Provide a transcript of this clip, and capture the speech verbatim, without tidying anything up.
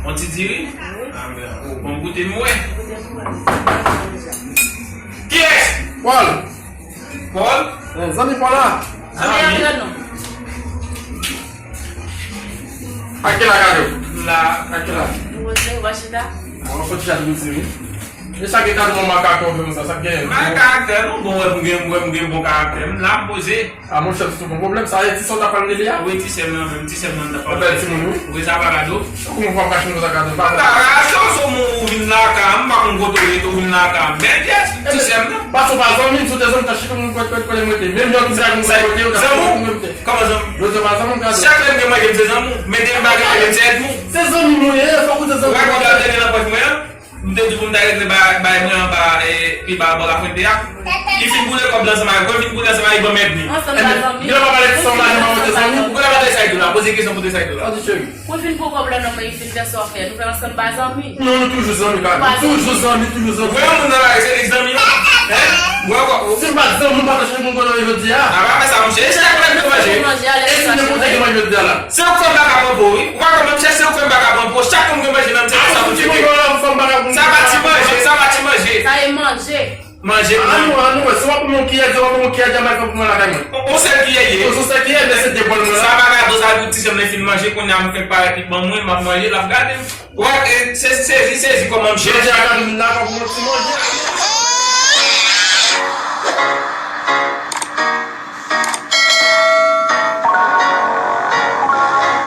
On ti diri? Ah, ben, ou konn goute m wè. Kiyès? Paul. Paul? Eh, zanmi Paul la. Zanmi. Ak ki la gade w? La. Ak ki la? Nou poze, w a chita. Mwen fò ti chita tou wi. E sa gen kado mwen makak konfyans sa, sa gen. Mwen karaktè, non, bon, wè, m gen, wè, m gen bon karaktè. M la, m poze. A monchè, se bon pwoblèm. Sa e ti sè w t ap pale de li a? Wi, ti sè m nan menm, ti sè m nan m t ap pale. Bèl timoun, wi. Wi, sa pa kado. Kòman w ap kache m konsa kado? M pa ka. Sa se w moun ou vin lakay m, m pa konn kote w rete, ou vin lakay m. Men, yes, ti sè m nan. Pase w pa zanmi m, si w te zanmi, ta chita moun kwèt, kwèt, kwèt, m rete. Menm lè w di sa, moun sa kote yo, ta chita moun rete. Kòman zanmi? Yo se pa zanmi m, kado. Chak lè m gen manje, m se zanmi w. Men depi m pa gen manje, m se ènmi w. Se zanmi m ou ye, fòk ou te zanmi m. Ou pa konn sa w te gen nan pòch mwen an? M te di pou m ta regle bay, bay mwen anba, e, pi ba bò Lafuente a. Li fin boule kòb la ansanm avèk mwen, fin boule ansanm avèk ban m èdmi. Ansanm pa zanmi. Yo pa pale de sa, ansanm pa zanmi. Ou konn pa pale sa tou la, poze kesyon pou te sa tou la. Anti cheri. Pou l fin pran kòb la nan men, li fin fè sa w fè. Nou fè ansanm pa zanmi. Non, nou toujou zanmi, pa. Nou toujou zanmi, toujou zanmi. Ou wè yon moun nan lari, se li k zanmi an. Hein? Ou wè kò. Si m pa t zanmi, m pa t ap chèche moun kote jodi a. A pa fè sa, monchè. E chak lè m manje. E si nenpòt ki manje jodi a la? Se ou k fè m pa ka pran po, wi. Ou pa konprann, monchè, se ou k fè m pa ka pran po. Chak moun gen manje nan tèt sa pou tcheke. Sa pa ti manje, sa pa ti manje. Sa e manje. Manje pou mwen. An nou, an nou, si w ap pran yon kiyè, si w ap pran yon kiyè djamay pou mwen lakay mwen. On sèl kiyè ye. On sèl kiyè, men se de bòl mwen la. Sa pa gado, sa pou ti sè m nan fin manje, kounye a m fèk parèt li ban mwen, m ap manje, l ap gade m. Ou wè, e, se, sezi, sezi kòman m chèche. Jodi a gade m la, pa pou yon ti manje.